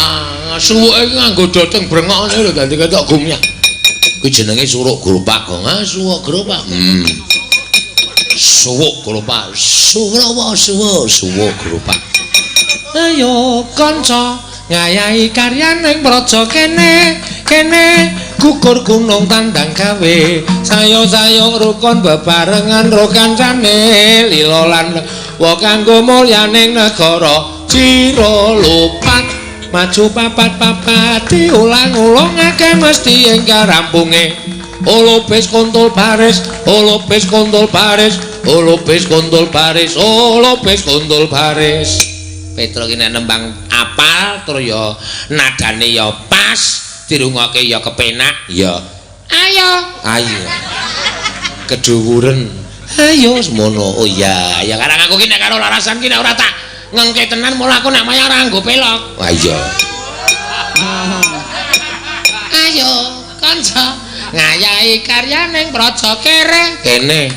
Ah, suwuke iki nganggo doteng brengok ngene lho dadi ketok gumyah. Kuwi jenenge suruk gropak, Gong. Ah, suwuk gropak. Suwuk gropak. Suwuk suwuk suwuk gropak. Ayo kanca ngayahi karyaning praja kene, kene gugur gunung tandang gawe. Sayo-sayo rukun bebarengan ro kancane lila lan wa kanggo mulyaning negara. Cira lupat maju papat-papat diulang-ulangake mesti enggal rampunge. Olopis kontol baris, olopis kontol baris, olopis kontol baris, olopis kontol baris. Petro ki nek nembang apal tur ya nadane ya pas, dirungokke ya kepenak ya. Ayo, ayo. Keduwuren. Ayo semono. Oh iya, ya karang aku ki nek karo larasan ki nek ora tak ngengke tenan mula aku nek maya ora nganggo pelok. Wah iya. Ayo kanca ngayahi karyaning praja kere. Kene.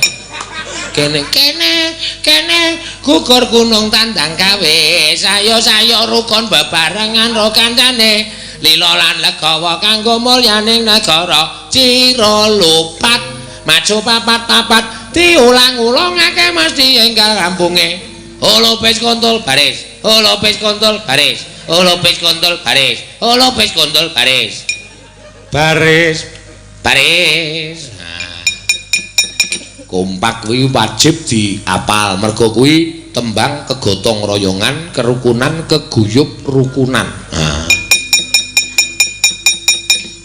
Kene kene kene gugur gunung tandang gawe. Sayo-sayo rukun bebarengan ro kancane. Lila lan legawa kanggo mulyaning negara. Cira lupat maju papat-papat diulang-ulangake mesti enggal rampunge. Olopis kontol baris, olopis kontol baris, olopis kontol baris, olopis kontol baris. Baris, baris. Nah. Kompak kuwi wajib diapal mergo kuwi tembang kegotong royongan, kerukunan, keguyup rukunan. Nah.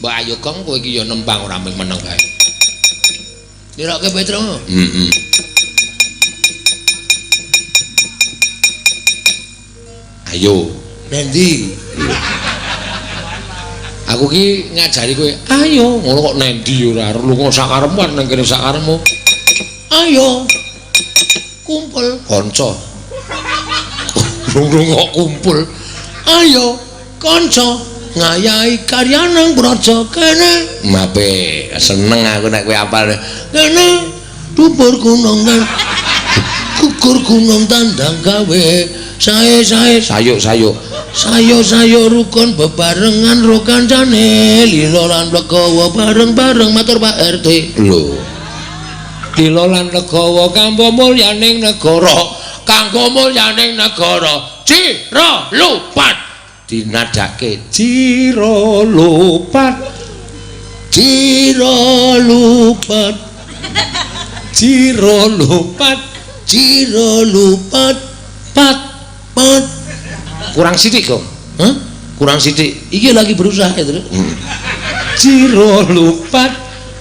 Mbak ayo Gong kowe iki ya nembang ora mung meneng kae. Nirokke Petro. Heeh. Ayo, nendi? Aku ki ngajari kowe, ayo, ngono kok nendi ora lunga sakarepmu arep nang kene sakarepmu. Ayo. Kumpul kanca. Rung kok kumpul. Ayo, kanca ngayahi karyaning praja kene. Mape, seneng aku nek kowe apal. Kene dhuwur gunung tan gugur gunung tandang gawe. Sae-sae sayuk-sayuk. Sayo-sayo rukun bebarengan ro kancane lila lan legawa bareng-bareng matur Pak RT. Lho. Lila lan legawa kanggo mulyaning negara, kanggo mulyaning negara. Cira lupat dinadake cira lupat. Cira lupat. Cira lupat. Cira lupat. Pat pat. Kurang sithik kok. Hah? Kurang sithik. Iki lagi berusaha itu. Cira lupat,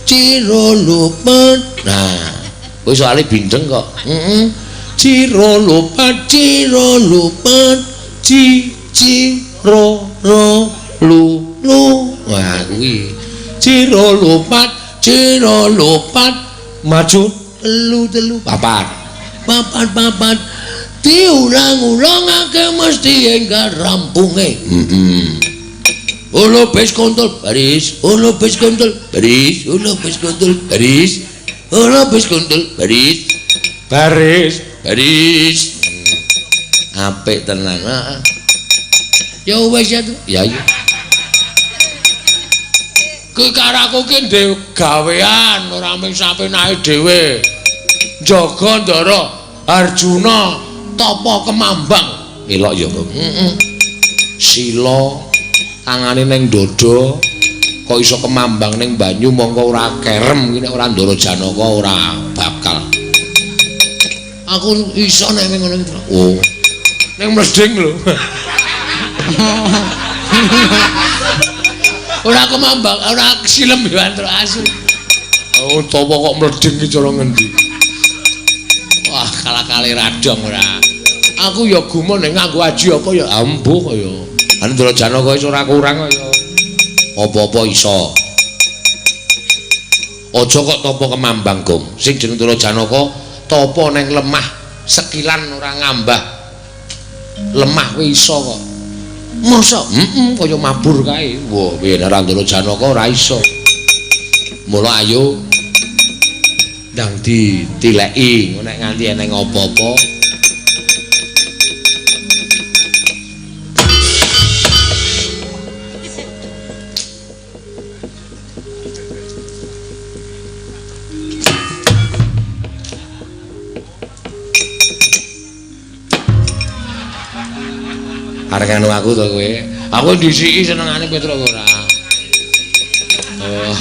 cira lupat. Nah, kowe soalé bindeng kok. Heeh. Cira lupat, cira lupat, ci ci ro ro lu lu. Wah, kuwi. Cira lupat, cira lupat, maju telu telu papat. Papat papat. Diulang-ulangake mesti enggal rampunge. Heeh. Olopis kontol baris, olopis kontol baris, olopis kontol baris, olopis kontol baris, baris, baris. Apik tenan. Heeh. Ya wis ya. Ya iya. Kuwi karo aku ki ndek gawean ora mung sapenake dhewe. Jaga Ndara Arjuna tapa kemambang. Elok ya, Bang. Heeh. Sila tangane ning dada kok iso kemambang ning banyu mongko ora kerem iki nek ora Ndara Janaka ora bakal. Aku iso nek ngono iki. Oh. Ning mleding lho. Ora kemambang, ora silem ya antuk asu. Oh, tapa kok mleding iki cara ngendi? Wah, kalah-kale radong ora. Aku ya gumun nek nganggo aji apa ya ambuh kaya. Ndara Janaka iso ora kurang kaya. Apa-apa iso. Aja kok tapa kemambang, Gong. Sing jeneng Ndara Janaka tapa neng lemah sekilan ora ngambah. Lemah kuwi iso kok. Masa? Heeh, kaya mabur kae. Wah, piye nek Ndara Janaka ora iso. Mula ayo ndang ditileki, nek nganti eneng apa-apa. Nganu aku to kowe. Aku dhisiki senengane Petruk ora. Oh.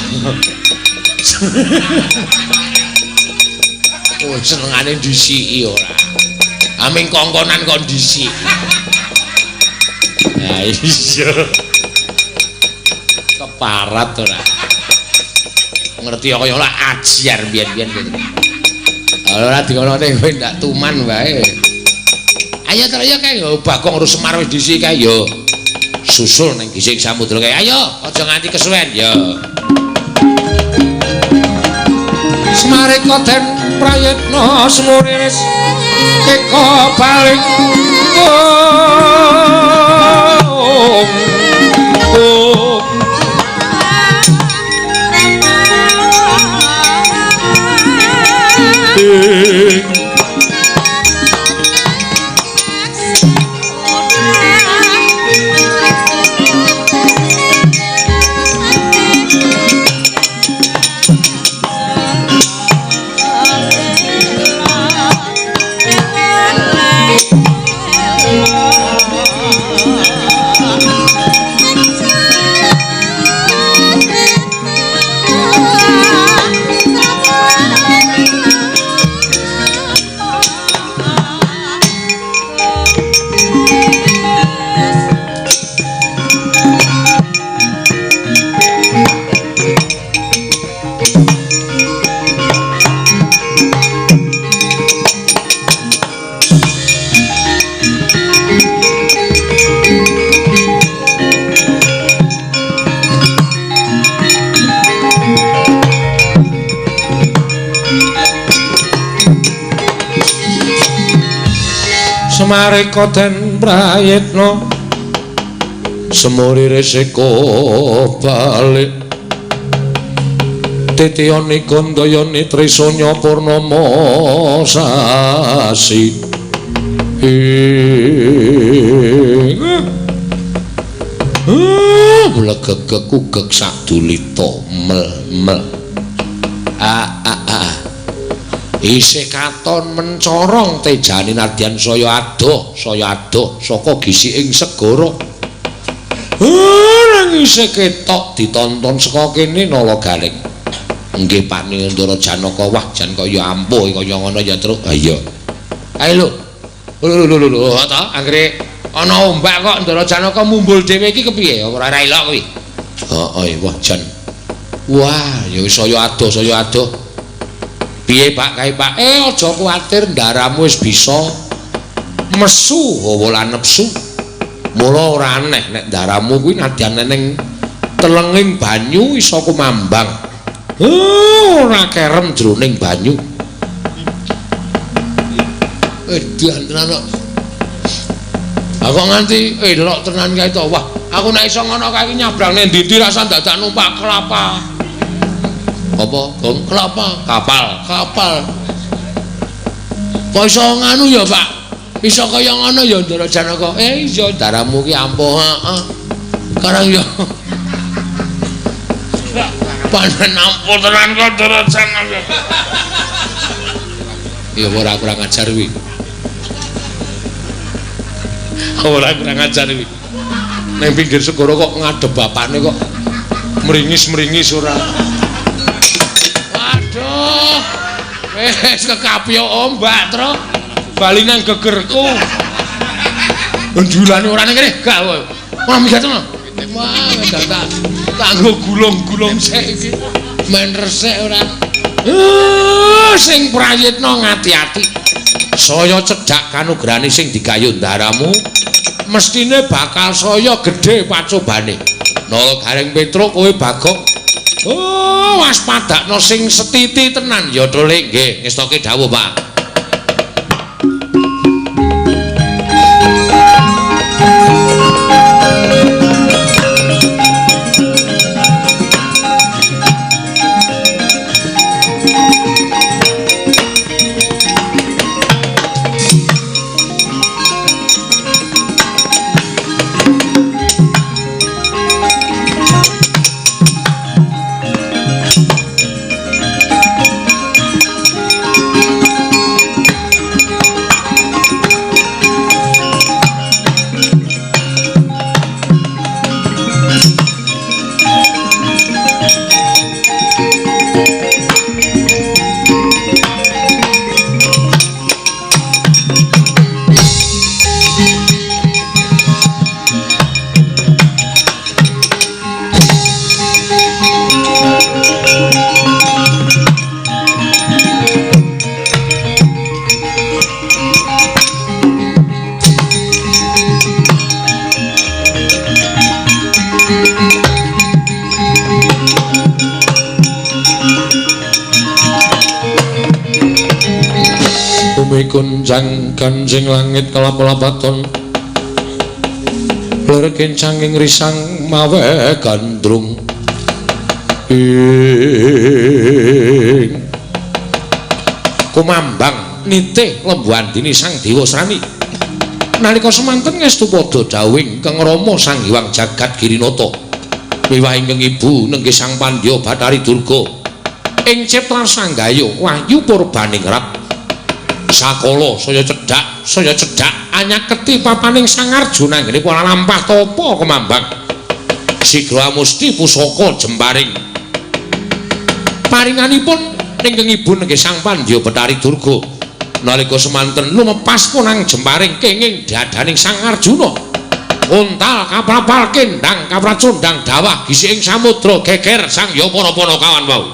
Oh, senengane dhisiki ora. Aming kongkonan kok dhisiki. Ha iya. Keparat ora. Ngerti kaya ora ajar biyen-biyen gitu. Ora dikonone kowe ndak tuman wae. Ayo terus ya kae yo Bagong karo Semar wis dhisiki kae yo. Susul ning gisik samudra kae. Ayo aja nganti kesuwen yo. Semareka den prayitna semuriris eka balik. Oh. Oh. Semareka den prayitna semuriris eka balik titiyani gandayani trisanya purnama sasi. Blegegeg ugeg sadulita mel-mel. Isih katon mencorong tejane nadyan saya adoh saka gisiking segara. Nang isih ketok ditonton saka kene Nala Gareng. Nggih Pak Ndara Janaka, wah jan kaya ampuh kaya ngono ya Truk. Ha iya. Ae lho. Lho lho lho lho ta anggere ana ombak kok Ndara Janaka mumbul dhewe iki kepiye? Ora ora ilok kuwi. Heeh, wah jan. Wah, ya wis saya adoh. Piye Pak kae Pak? Aja kuwatir ndaramu wis bisa mesu hawa lan nepsu. Mula ora aneh nek ndaramu kuwi nadyan ning telenging banyu iso kumambang. Ora kerem jroning banyu. Edan tenan kok. Aku nganti elok tenan kae to. Wah, aku nek iso ngono kae iki nyabrang ning ndi-ndi rasa dadak numpak kelapa. Apa? Gong kelapa, kapal. Kok iso nganu ya, Pak? Iso kaya ngono ya Ndara Janaka. Iya ndaramu ki ampuh, heeh. Karang ya. Panen ampuh tenan kok Ndara Janaka. Ya ora kurang ajar kuwi. Ora kurang ajar kuwi. Nang pinggir segara kok ngadep bapakne kok meringis-meringis ora. Aduh, wis kekapyo ombak, Truk. Bali nang gegerku. Ndulane ora ning kene, gak kowe. Wah, minggat ngono. Wah, tak nggo gulung-gulung sik iki. Men resik ora. Sing prayitna ngati-ati. Saya cedhak kanugrahane sing digayuh ndaramu, mestine bakal saya gedhe pacobane. Nala Gareng Petruk kowe Bagong. Oh, waspadakno sing setiti tenan ya Tole. Nggih, ngestoke dawuh, Pak. gonjang ganjing langit kelap-lapaton lir kencanging risang mawe gandrung ing kumambang nitih Lembu Andini Sang Dewa Srani. Nalika semanten ngestu padha dawuh ingkang Rama Sang Hyang Jagat Girinata wiwah ingkang ibu nenggih Sang Pandya Bathari Durga ing cipta sanggayuh wahyu purbaningrat sakala saya cedhak anyaketi papaning Sang Arjuna anggene para lampah tapa kemambang sigra musti pusaka jemparing paringanipun ingkang ibu nenggih Sang Pandya Bathari Durga. Nalika semanten lumepas punang jemparing kenging dadaning Sang Arjuna untal kaprapal kendang kapracundang dawah gisik ing samudra geger sang ya para panakawan wau.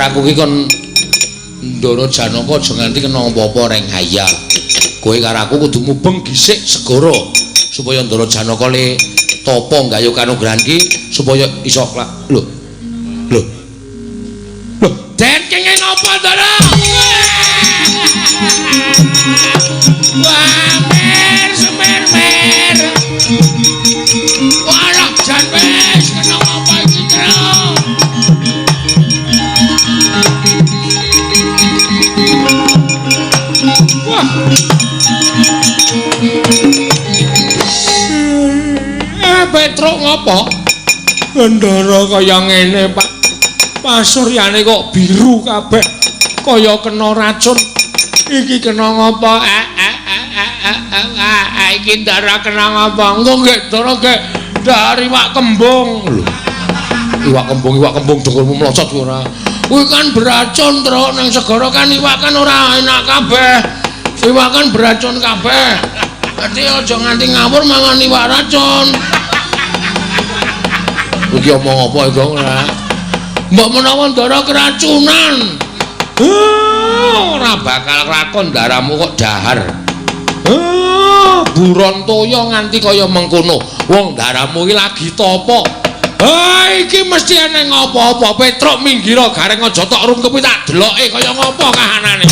Aku ki kon Ndara Janaka aja nganti kena apa-apa reng hayal. Kowe karo aku kudu mubeng gisik segara supaya Ndara Janaka le tapa nggayuh kanugrahan ki supaya iso lho. Lho. Lho, den kenging apa Ndara? Wah, mer semer mer. Walah jan wis kena apa iki, Tru? Wah. Petruk ngopo? Ndara kaya ngene, Pak. Pasuryane kok biru kabeh. Kaya kena racun. Iki kena ngopo? Iki ndara kena ngopo? Engko nggih ndara nggih dari iwak kembung. Lho. Iwak kembung dengkulmu mlocot ora. Kuwi kan beracun, Truk. Nang segara kan iwak kan ora enak kabeh. Iwak kan beracun kabeh. Dadi aja nganti ngawur mangan iwak racun. Iki omong apa iki ora? Mbok menawa ndara keracunan. Ora bakal lakon ndaramu kok dahar. Buron toya nganti kaya mengkono. Wong ndaramu iki lagi tapa. Iki mesti eneng apa-apa. Petruk minggiro gareng aja tok rungkepi tak deloke kaya ngopo kahanane.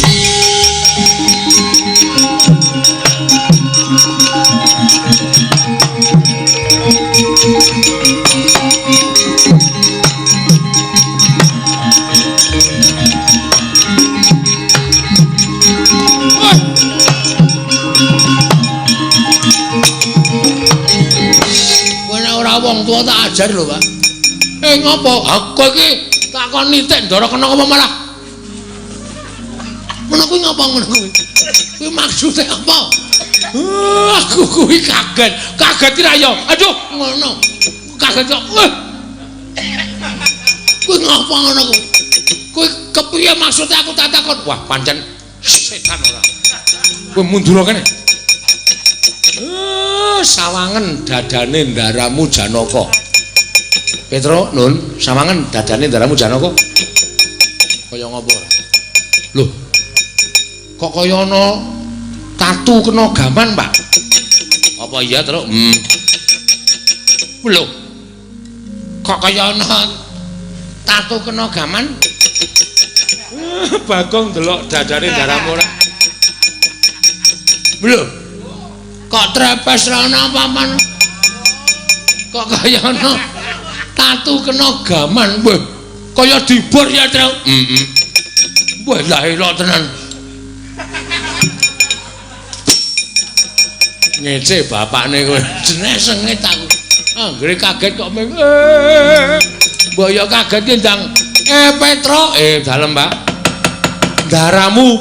Wong tua tak ajar lho, Pak. Ngopo? Aku iki tak kon nitik ndara kena apa malah. Ngono kuwi ngopo ngono kuwi? Kuwi maksude apa? Aku kuwi kaget. Kaget ki ra ya. Aduh, ngono. Kaget kok. Wah. Kuwi ngapa ngono kuwi? Kuwi kepiye maksudnya aku tak takon? Wah, pancen setan ora. Kowe mundur kene. Sawangen dadane ndaramu Janaka. Petro, Nun, sawangen dadane ndaramu Janaka. Kaya ngopo ora? Lho. Kok kaya ana tatu kena gaman, Pak? Apa iya, Tru? Lho. Kok kaya ana tatu kena gaman? Bagong delok dadane ndaramu ora. Lho. Kok trepes ra ana apa-apa? Kok kaya ana tatu kena gaman? Wah, kaya dibor ya, Tru? Heeh. Wah, lah elok tenan. Ngece bapakne kowe. Jenenge sengit aku. Anggere kaget kok ming. Mbok ya kaget ki ndang. Petro, dalem, Pak. Ndaramu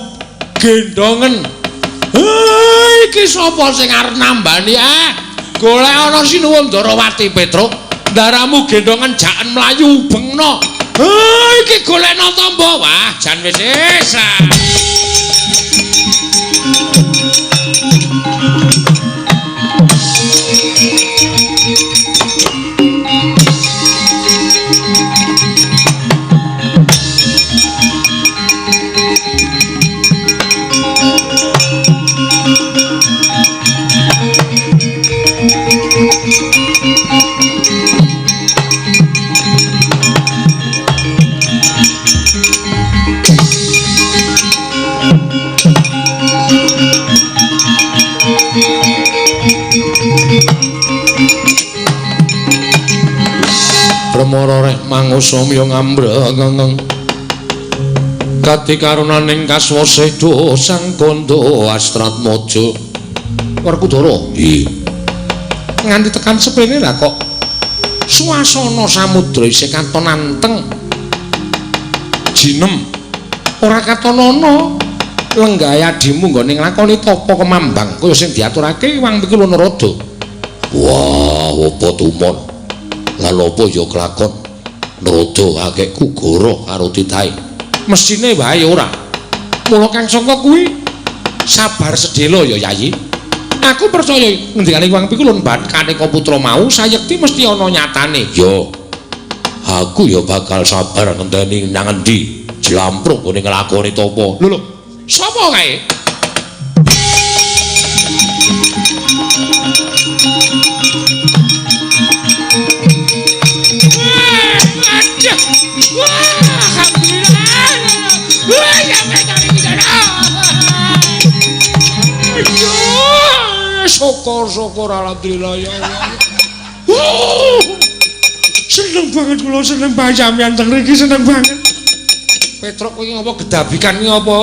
gendongen. Iki sapa sing arep nambani? Golek ana Sinuwun Ndarawati, Petro. Ndaramu gendongen jaken mlayu bengno. Iki golekno tamba. Wah, jan wis wis. Permara reh mangusum ya ngambreng kati karunaning kaswasa do sang kandha Astratmaja. Werkudara, nggih. Nganti tekan sepene lah kok suasana samudra isih katon anteng. Jinem ora katon ana lenggahe adimu nggone nglakoni tapa kemambang kaya sing diaturake Wang Pikul Narada. Wah, apa tumon? Lan apa ya kelakon Narada akehku goro karo titahe. Mesthine wae ora. Mula kang sangka kuwi sabar sedhela ya Yayi. Aku percaya ngendikane Wang Pikulun Kaneka putra mau sayekti mesti ana nyatane. Ya. Aku ya bakal sabar ngenteni nang endi jlampruk nggone nglakoni tapa. Lho lho, sapa kae? Syukur-syukur alhamdulillah ya Allah. Seneng banget kula, seneng banget sampeyan teng mriki, seneng banget. Petruk kowe iki ngopo gedabikan iki apa?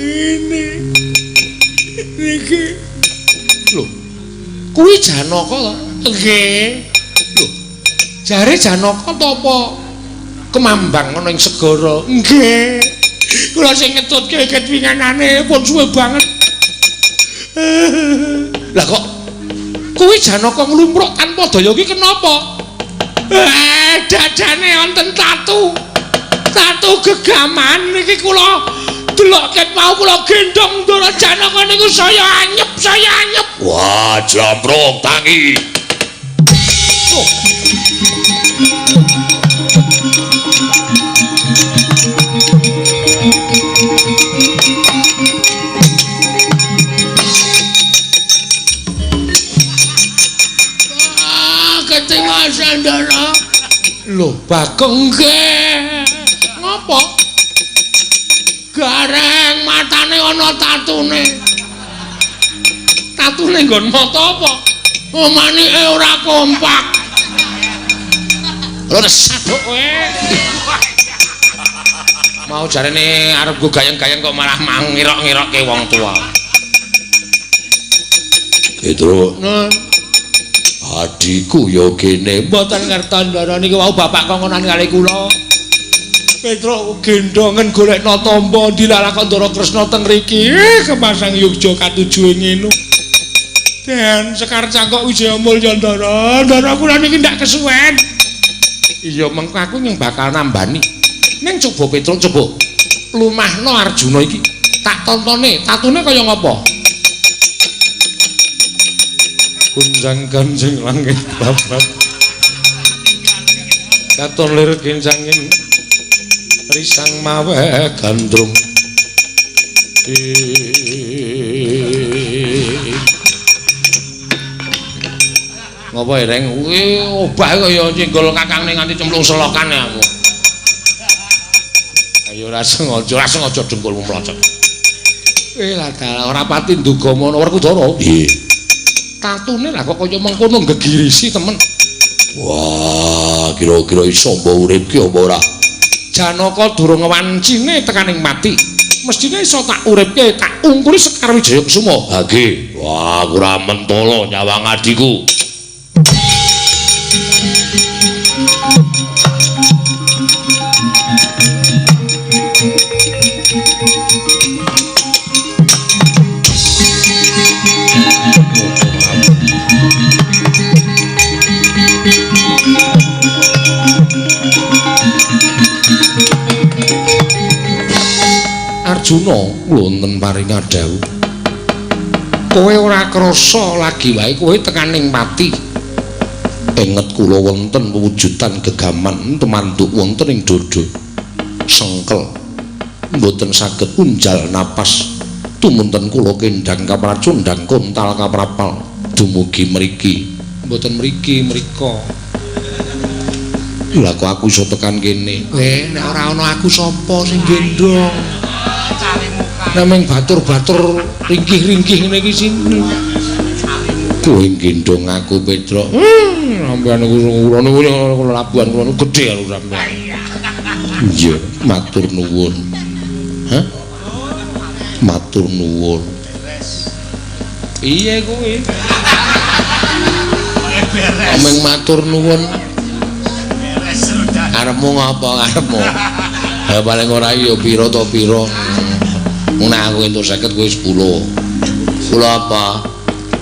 Ini niki. Lho. Kuwi Janaka to? Nggih. Lho. Jare Janaka to apa kemambang ana ing segara? Nggih. Kula sing ngetutke ketwinganane pun suwe banget. Lah kok kuwi Janaka nglumpruk tanpa daya iki kenapa? Dadane wonten tatu. Tatu gegaman niki kula delok ket mau kula gendhong Ndara Janaka niku saya anyep, saya anyep. Wah, jlampruk tangi. Oh. Sandara. Lho, Bagong nggih. Ngopo? Gareng matane ana tatune. Tatune nggon mata apa? Oh, manike ora kompak. Lho, saduk kowe. Mau jarene arep go gayeng-gayeng kok malah mangirok-ngirokke wong tua. Petro. Nah. Adhiku ya kene. Mboten ngertos Ndara niku wau bapak kongkonan kali kula. Petruk gendhongen golekno tamba dilalah kok Ndara Kresna teng mriki. Kemasang Yogya katujuhe ngene. Den Sekar Cangkok Wijaya Mulya Ndara, Ndara kula niki ndak kesuwen. Iya mengko aku yang bakal nambani. Ning coba Petruk coba lumahno Arjuna iki. Tak tontone, tatune kaya ngapa? Gunjang ganjing langit babat. Katon lir kincangin risang mawe gandrung. Ngopo ereng? Kuwi obah kaya nyenggol kakangne nganti cemplung selokan aku. Ayo ora sengaja dengkulmu mlocot. Lah dalah ora pati nduga mono Werkudara. Nggih. Tatune lah kok kaya mengkono gegirisi temen. Wah, kira-kira iso mbok uripke apa ora? Janaka durung wancine tekaning mati. Mestine iso tak uripke, tak ungkuri Sekar Wijaya Kusuma. Ha nggih. Wah, aku ora mentolo nyawang adhiku. Arjuna wonten paring dawuh. Kowe ora krasa lagi wae kowe tekaning pati. Enget kula wonten pewujudan gegaman tumanduk wonten ing dada. Sengkel. Mboten saged unjal napas. Tumunten kula kendhang kapracundhang kontal kaprapal dumugi mriki. Mboten mriki mriko. Lah kok aku iso tekan kene? Nek ora ana aku sapa sing gendhong? Nek mung batur-batur ringkih-ringkih ngene iki sinten? Kowe gendhong aku Petruk. Sampeyan niku kula niku kula labuhan kula niku gedhe karo sampeyan. Iya, matur nuwun. Hah? Matur nuwun. Piye kuwi? Mung matur nuwun. Arepmu ngapa karepmu? Ha paling ora ya pira to pira. Nek aku entuk 50 kowe 10. Kula apa?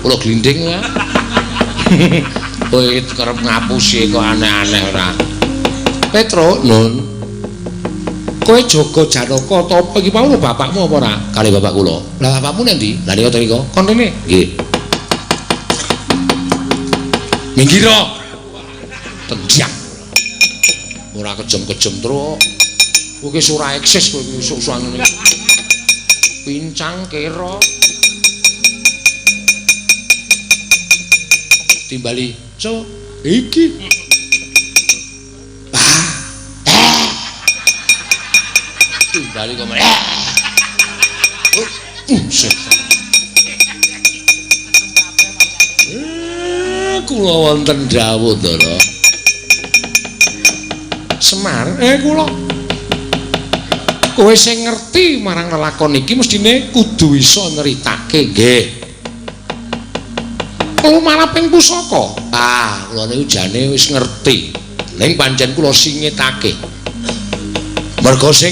Kula glinding wae. Kowe kerep ngapusi kok aneh-aneh ora. Petruk, Nun. Kowe jaga Janaka ta apa iki mau bapakmu apa ora? Kali bapak kula. Lah bapakmu nang ndi? Lah nika rika. Kon rene? Nggih. Minggir. Tendang. Ora kejem-kejem truk. Kowe iki ora eksis kowe iki sok-sokan ngene. Pincang kera. Timbali, "Cuk, iki." Timbali kok. Kula wonten dawuh, Ndara. Semar, kula. Kowe sing ngerti marang lelakon iki mestine kudu iso nyeritake. Nggih. Lumaraping pusaka. Ah, kula niku jane wis ngerti. Ning pancen kula singetake. Merga sing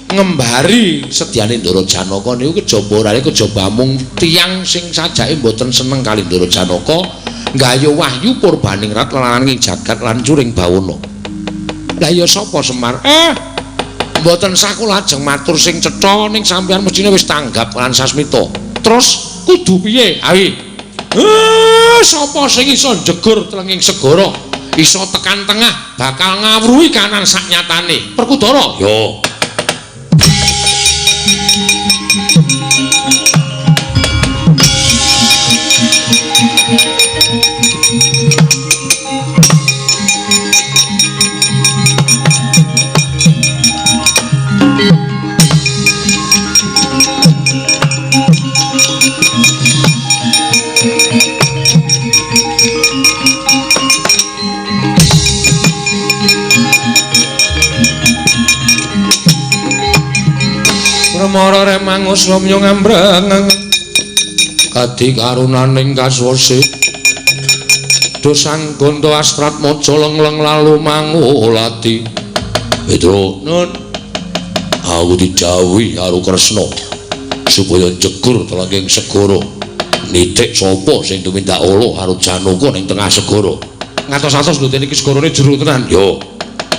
ngembari sedyane Ndara Janaka niku kejaba ora kejaba mung tiyang sing sajake mboten seneng kali Ndara Janaka nggayuh wahyu purbaningrat lelaning jagat lan curing bawana. Lah ya sapa Semar? Mboten sah kula ajeng matur sing cetha ning sampeyan mestine wis tanggap lan sasmita. Terus kudu piye? Ayo. Sapa sing iso njegur tlenging segara, iso tekan tengah bakal ngawruhi kanan sak nyatane. Werkudara. Yo. Mara remangus lomyo ngambreng kadi karunaning kaswase dosang gonto astrat maca lengleng lalu mangulati. Petro, Nun, aku didhawuhi karo Kresna supaya jegur telenging segara Nitik sapa sing tumindak ala karo Janaka ning tengah segara. Ngatos-atos lho iki segarane jero tenan. Yo.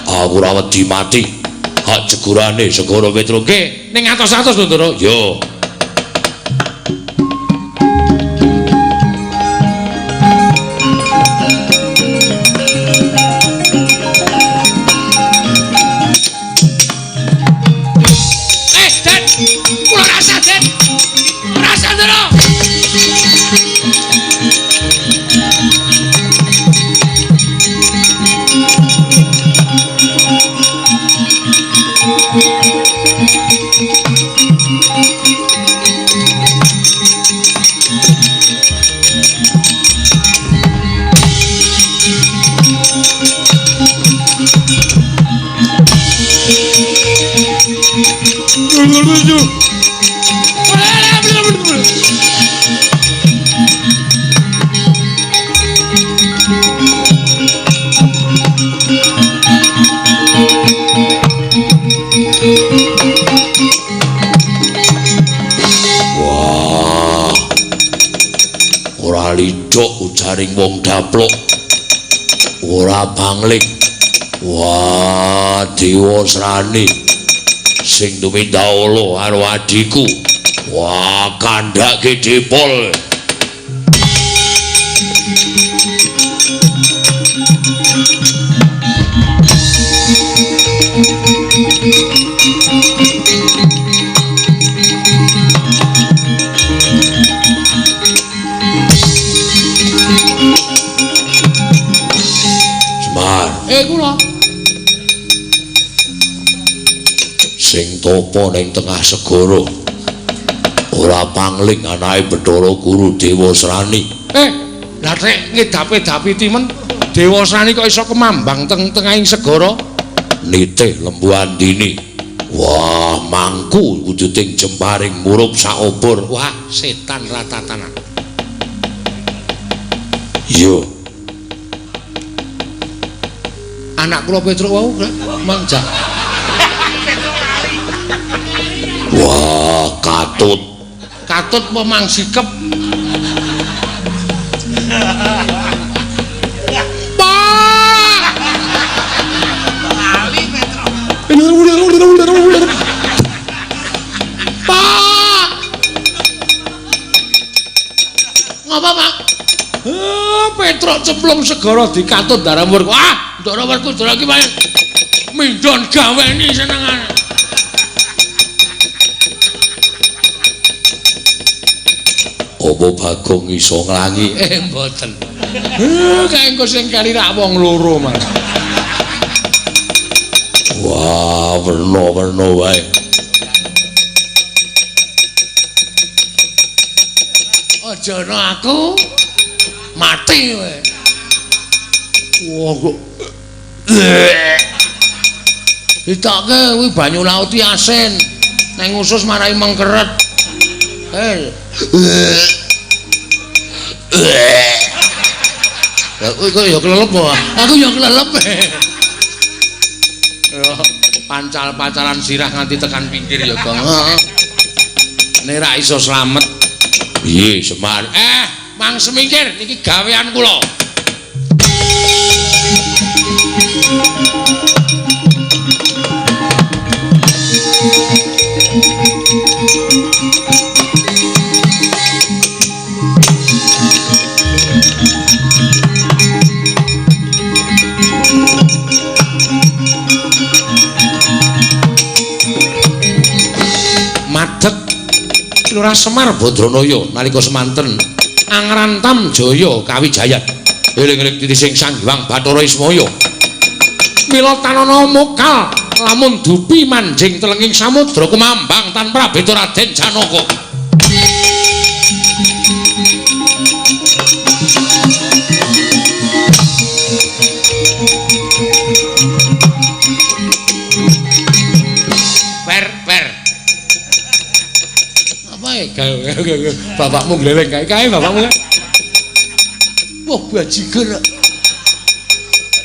Aku ora wedi mati. Hak jegurane segara Petruk. Nggih, ning ngatos-atos lho, Ndara. Yo. Den. Kula rasa, Den. Rasa, Ndara. Wah. Ora licuk ujaring wong daplok. Ora pangling. Wah, Dewa Srani sing tumindak ala karo adhiku. Wah, kandhake dipol. Semar. Kula. Sing tapa ning tengah segara ora pangling anake Bathara Guru Dewa Srani. Lah nek ngedapi-dapi timen Dewa Srani kok iso kemambang teng tengahing segara? Nitih Lembu Andini. Wah, mangku wujuding jemparing murup saobor. Wah, setan ratatanan. Yo. Anak kula Petruk wau mangjah. Wah, katut. Katut apa mang sikep? Pak! Lali Petruk. Pak! Ngapa, Pak? Petruk cemplung segara dikatut Ndara Werku. Ah, Ndara Werku Ndara iki paling mindon gaweni senengane. Apa Bagong iso nglangi? Mboten. Kae engko sing kali rak wong loro, Mas. Wah, werna-werna wae. Aja ana aku mati kowe. Wah, kok ditokke kuwi banyu laut iki asin. Nang usus marai mengkeret. Lah kowe kok ya klelep apa? Aku ya klelep. Pancal-pancalan sirah nganti tekan pinggir ya, Gong. Nek ra iso slamet. Piye, Semar? Mang semingkir niki gawean kula. Madeg Lurah Semar Badranaya nalika semanten Angrantam Jaya Kawijayan. Eling-eling titising Sang Hyang Bathara Ismaya. Mila tanana mokal lamun dupi manjing telenging samudra kumambang tan prabeta Raden Janaka. Per per. Apa ya? Bapakmu gleleng kae-kae bapakmu. Wah, bajigur.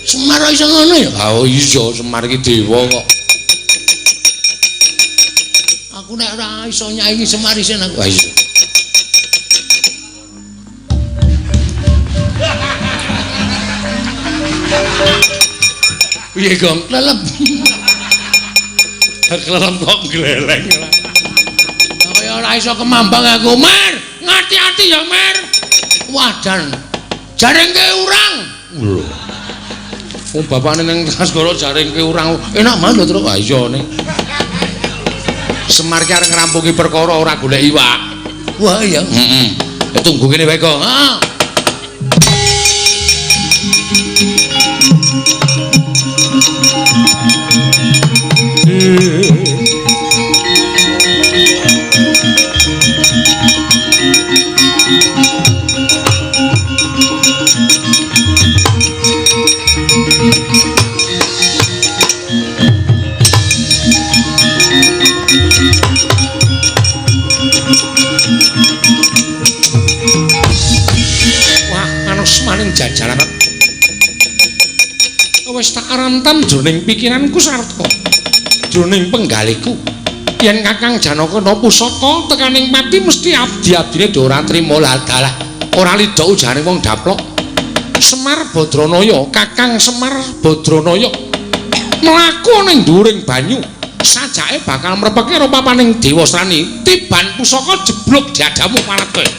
Semar iso ngono ya? Ha iya, Semar iki dewa kok. Aku nek ora iso nyaingi Semar isin aku. Ha iya. Piye, Gong? Klelep. Klelep kok gleleng. Kaya ora iso kemambang aku, Mer. Ngati-ati ya, Mer. Wah, jan. Jaringke urang. Lho. Wong bapakne ning Trasgara jaringke urang. Enak banget lho, Truk. Ha iya ning. Semar ki arep ngrampungi perkara ora golek iwak. Wah, iya. Heeh. Tunggu kene wae, Gong. Heeh. Wah, manusmaning jajaran. Wis tak rantam jroning pikiranku sarta jroning penggaliku. Yen Kakang Janaka ana pusaka tekaning pati mesti abdi-abdine do ora trima ladalah. Ora lidok ujane wong daplok. Semar Badranaya, Kakang Semar Badranaya mlaku ning dhuwuring banyu. Sajake bakal mrepeke karo papaning Dewasrani. Tiban pusaka jeblok diadamu palat kowe.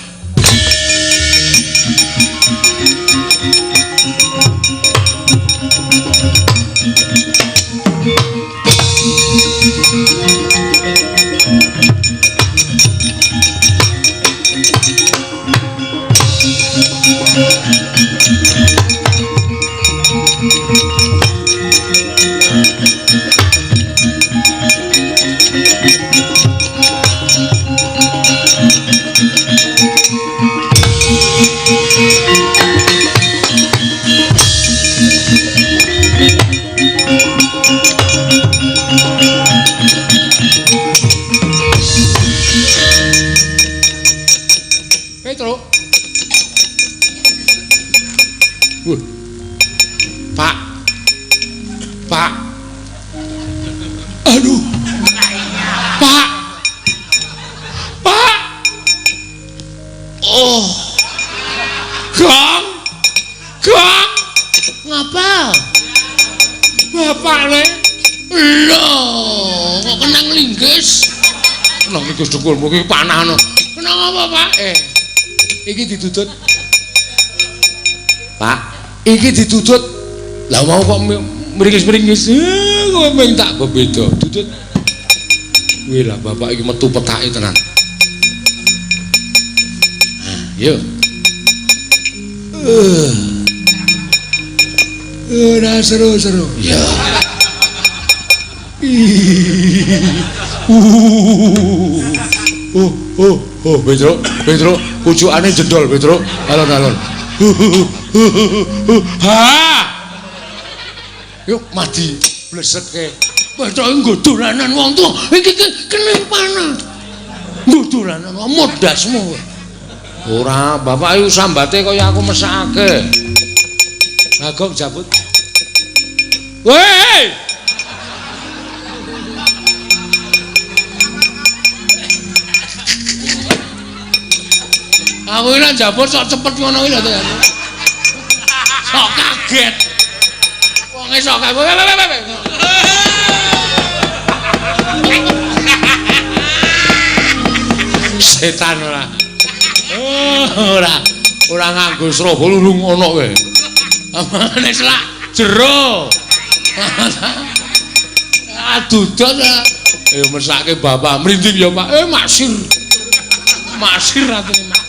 Petro. Pak. Pak. Aduh. Pak. Pak. Oh. Gong. Gong. Ngapa? Bapak le. Lho, kok kenang linggis? Kenang linggis dukulmu iki panah no. Kenang apa, Pak? Iki didudut. Pak, iki didudut. Lah mau kok mringis-mringis. Kowe mung tak bebeda. Dudut. Wih lah bapak iki metu petake tenan. Nah, yo. Ora seru-seru. Ya. Oh, Petro, Petro, pucukane jedol, Petro. Alon-alon. Ha! Yuk mati bleseke. Petro nggo dolanan wong tuwa. Iki kene panah. Nggo dolanan modasmu. Ora, bapak iku sambate kaya aku mesakake. Bagong jabut. Weh! Aku iki nek jabut sok cepet ngono iki lho. Sok kaget. Wonge sok kaget. Setan ora. Ora, ora nganggo srobo lulung ngono kowe. Amane selak jero. Adudot. Ayo mesake bapak mrinding ya, Pak. Maksir. Maksir atine, Mak.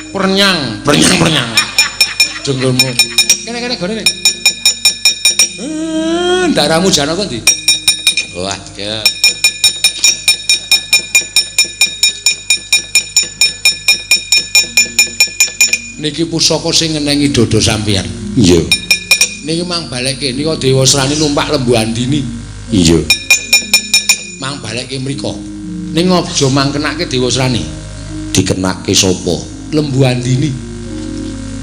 Pernyang, pernyang, pernyang. Jenggolmu. Kene-kene gone. Ndaramu Janaka ndi? Wah, ya. Niki pusaka sing ngenengi dodo sampeyan. Iya. Niki mang balekke nika Dewasrani numpak Lembu Andini. Iya. Mang balekke mriko. Ning aja mang kenake Dewasrani. Dikenake sapa? Lembu Andini.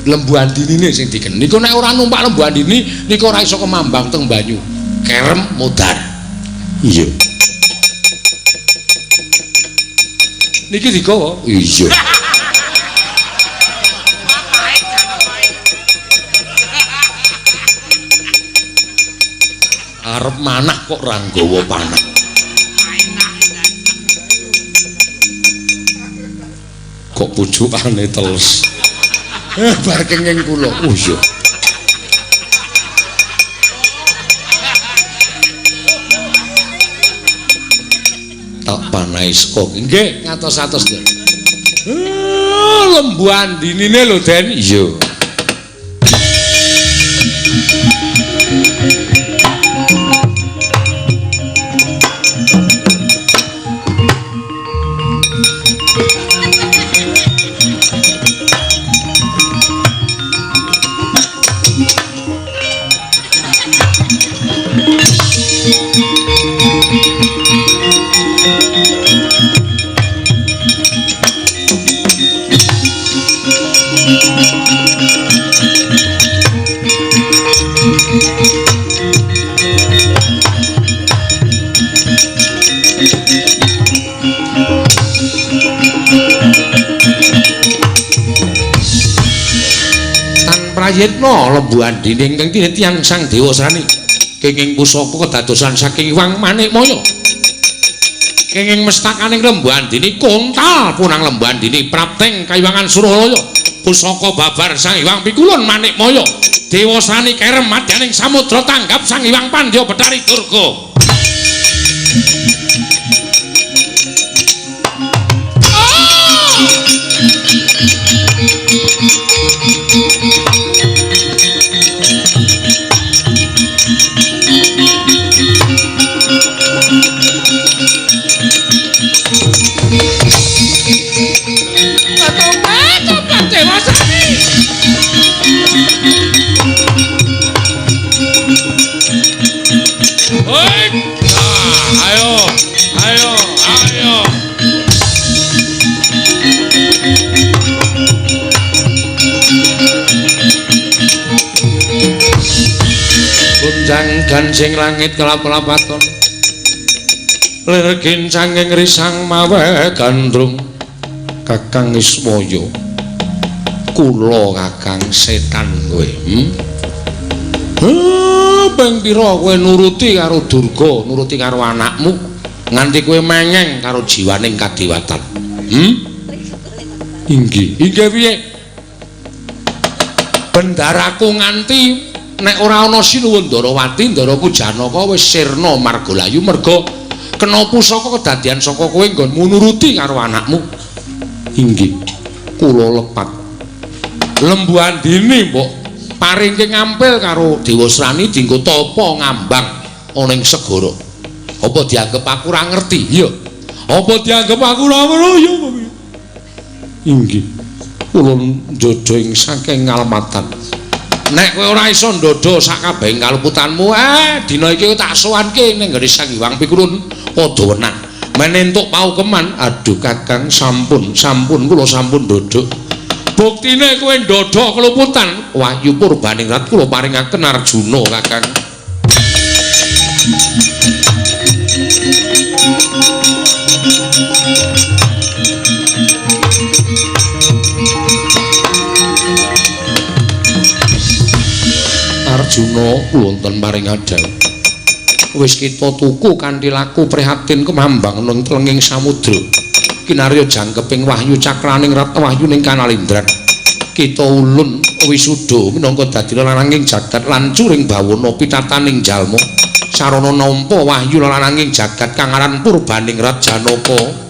Lembu Andinine sing diken. Niku nek ora numpak Lembu Andini niku ora iso kemambang teng banyu. Kerem modar. Iya. Niki digawa? Iya. Arep manah kok ora nggawa panah. Kok pucukane teles. Bar kenging kula. Oh iya. Tak panahi saka. Nggih, ngatos-atos, Den. Lembu andinine lho, Den. Iya. Prayitna Lembu Andini ingkang tinetiyang Sang Dewa Srani kenging pusaka kedadosan saking Hyang Manikmaya. Kenging mestakaning Lembu Andini kontal punang Lembu Andini prapteng kayuwangan Suralaya pusaka babar Sang Hyang Pikulun Manikmaya. Dewa Srani kerem madyaning samudra tanggap Sang Hyang Pandya Bethari Durga. Gunjang gancing langit kelap-lapaton lir kincanging risang mawe gandrung. Kakang Ismaya, kula kakang setan kowe. Ping pira kowe nuruti karo Durga, nuruti karo anakmu nganti kowe mengeng karo jiwaning kadewatan. Inggih, inggih piye? Bendaraku nganti nek ora ana Sinuwun Ndarawati, ndaraku Janaka wis sirna margalayu merga kena pusaka kedadian saka kowe nggonmu nuruti karo anakmu. Inggih, kula lepat. Lembu Andini mbok paringke ngampil karo Dewa Srani dienggo tapa ngambang ana ing segara. Apa dianggep aku ora ngerti? Iya. Apa dianggep aku ora weruh? Ya. Inggih, kula ndodho ing saking ngalematan. Nek kowe ora iso ndodho sakabehing kaluputanmu, dina iki tak sowanke ning nggone Sang Hyang Pikulun padha wenang. Men entuk paukeman, aduh Kakang sampun, sampun kula sampun ndodho. Buktine kowe ndodho keluputan, wahyu purbaningrat kula paringaken Arjuna Kakang. Arjuna wonten paring adhawuh. Wis kita tuku kanthi laku prihatin kemambang nang tlenging samudra. Kinarya jangkeping wahyu cakraning rat wahyuning kanalindran. Kita ulun wisuda minangka dadi lananging jagat lan curing bawana pitataning jalma. Sarana nampa wahyu lananging jagat kang aran Purbaning Rat Janaka.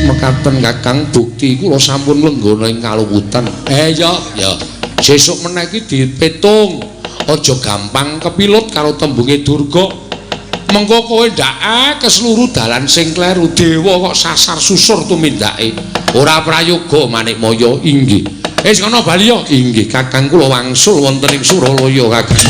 Mekaten Kakang, bukti kula sampun lenggana ing kaluwutan. Ya, ya. Sesuk meneh iki dipetung. Aja gampang kepilut karo tembunge Durga. Mengko kowe ndake kesluru dalan sing kleru. Dewa kok sasar susur tumindake. Ora prayoga Manikmaya. Inggih. Wis ngono bali ya. Inggih Kakang, kula wangsul wonten ing Suralaya Kakang.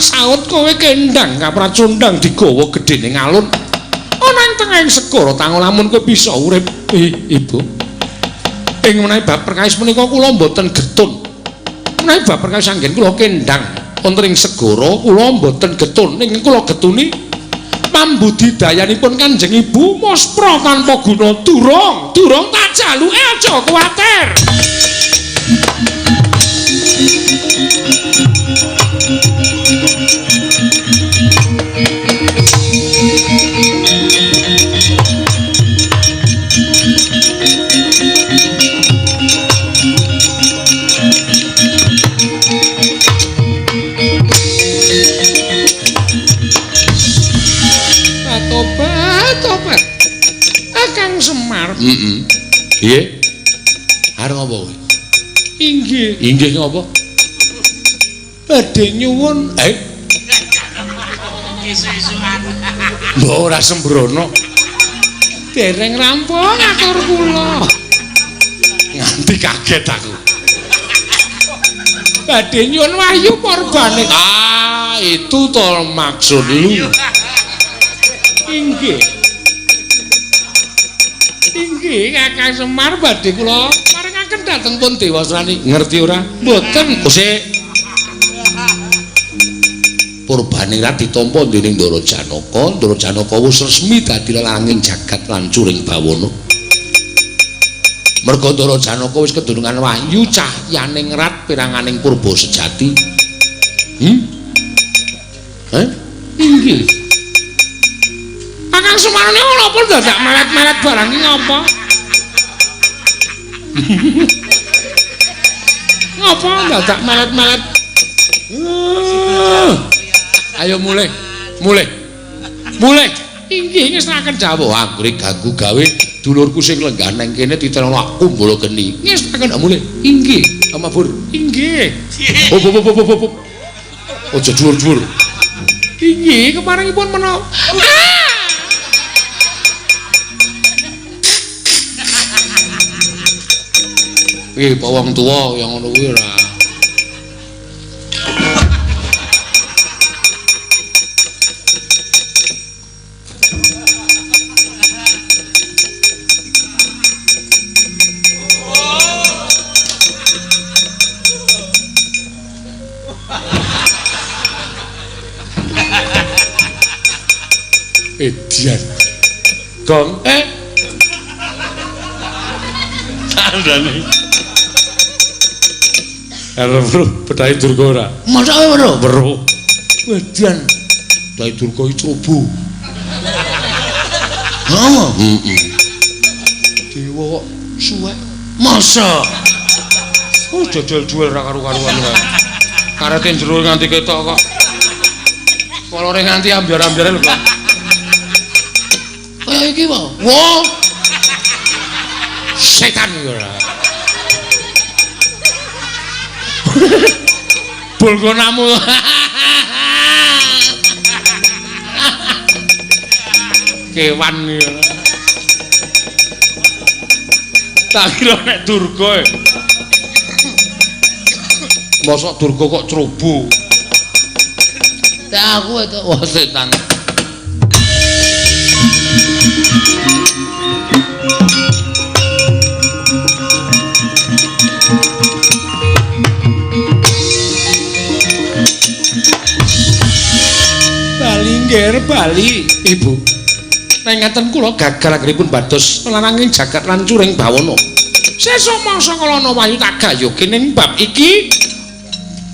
tak saut kowe kendang kapracundang digawa gedene ngalun. Ana ing tengahing segara tango lamun kowe bisa urip. Ibu. Ing menawi bab perkawis menika kula mboten getun. Menawi bab perkawis anggen kula kendang wonten ing segara kula mboten getun. Ing kula getuni pambudidayanipun Kanjeng Ibu muspra tanpa guna. Durung, durung tak jaluke aja kuwatir. Tobat. Kang Semar. Heeh. Piye? Arep ngopo kowe? Inggih. Inggih ngopo? Badhe nyuwun. Isu-isuan. Mbok ora sembrono. Dereng rampung atur kula. Nganti kaget aku. Badhe nyuwun wahyu porbane. Ah, itu to maksud lu. Inggih. Inggih, Kakang Semar badhe kula marengaken dhateng pun Dewasrani. Ngerti ora? Mboten. Sik. Purbane ra ditampa dening Ndara Janaka. Ndara Janaka wis resmi dadi lelanging jagat lan curing bawana. Merga Ndara Janaka wis kedunungan wahyu cahyaning rat piranganing purba sejati. Heh? Inggih. Kakang Semar niku napa dadak melet-melet barang iki ngapa? Ngapa dadak melet-melet? Ayo mulih, mulih. Mulih. Inggih ngestakaken dawuh. Anggere ganggu gawe dulurku sing lenggah nang kene ditenono aku mbala geni. Ngestakaken mulih. Inggih. Mabur. Inggih. Hop hop hop hop hop. Aja dhuwur-dhuwur. Inggih keparengipun menapa? Piye wong tuwa yang ngono kuwi ora. Edian. Gong tandane. Arep weruh Bedhayi Durga ora? Mosok weruh? Weruh. Edian. Bedhayi Durga iki ceroboh. Heeh. Heeh. Dewa kok suwek. Mosok. Oh jajal jual ra karu-karuan kae. Karete jero nganti ketok kok. Kolore nganti ambyar-ambyare lho kok. Kaya iki wae. Wah. Setan iki ora. Bulgonamu. Kewan iki. Tak kira nek Durga. Mosok Durga kok ceroboh. Tak aku itu wah setan. Bali ngger bali, Ibu. Nek ngaten kula gagal anggenipun bados laranging jagat lan curing bawana. Sesuk mangsa kalana wahyu tak gayuhke ning bab iki.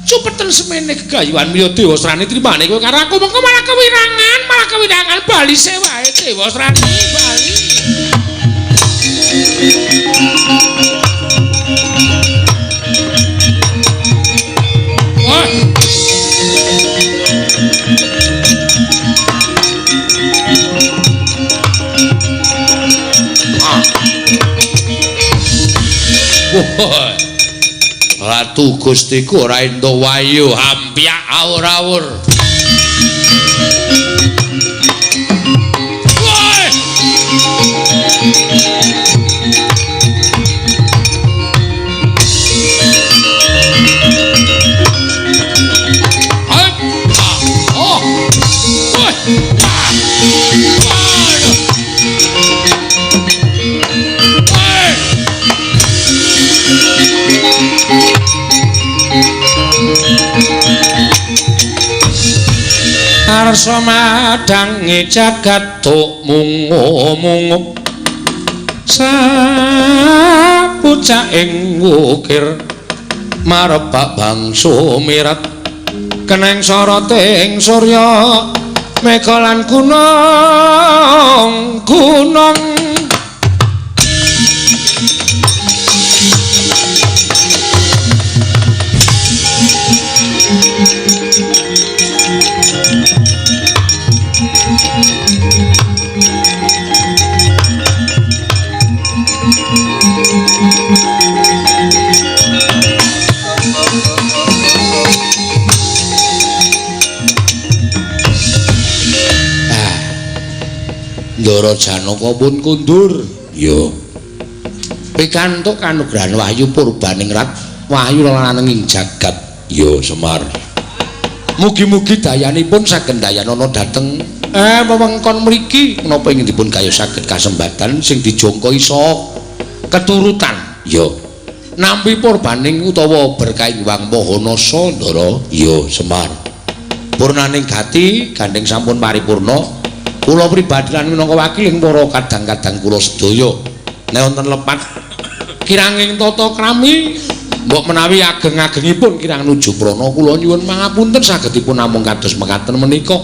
Cupeten semene gegayuhan miya Dewasrani trimane kowe karo aku mengko malah kewirangan bali sewae Dewasrani bali. Wah. Wah. Ratu Gustiku ora entuk wahyu hampyak awur-awur. Woi. Arsa madangi jagat tuk mungu-mungu sapucaking wukir marebak bangsa mirat keneng soroting surya mega lan gunung gunung. Ndara Janaka pun kundur. Ya. Pikantuk kanugrahan wahyu purbaningrat wahyu lananging jagat. Ya, Semar. Mugi-mugi dayanipun saged dayanana dhateng wewengkon mriki menapa ingin dipun gayuh saged kasembatan sing dijangka isa keturutan. Ya. Nampi purbaning utawa berkah Hyang Maha Nasa, Ndara. Ya, Semar. Purnaning gati gandeng sampun paripurna. Kula pribadi lan minangka wakiling para kadang-kadang kula sedaya nek wonten lepat kiranging tata krami mbok menawi ageng-agengipun kirang nuju prana kula nyuwun pangapunten sagedipun namung kados mekaten menika.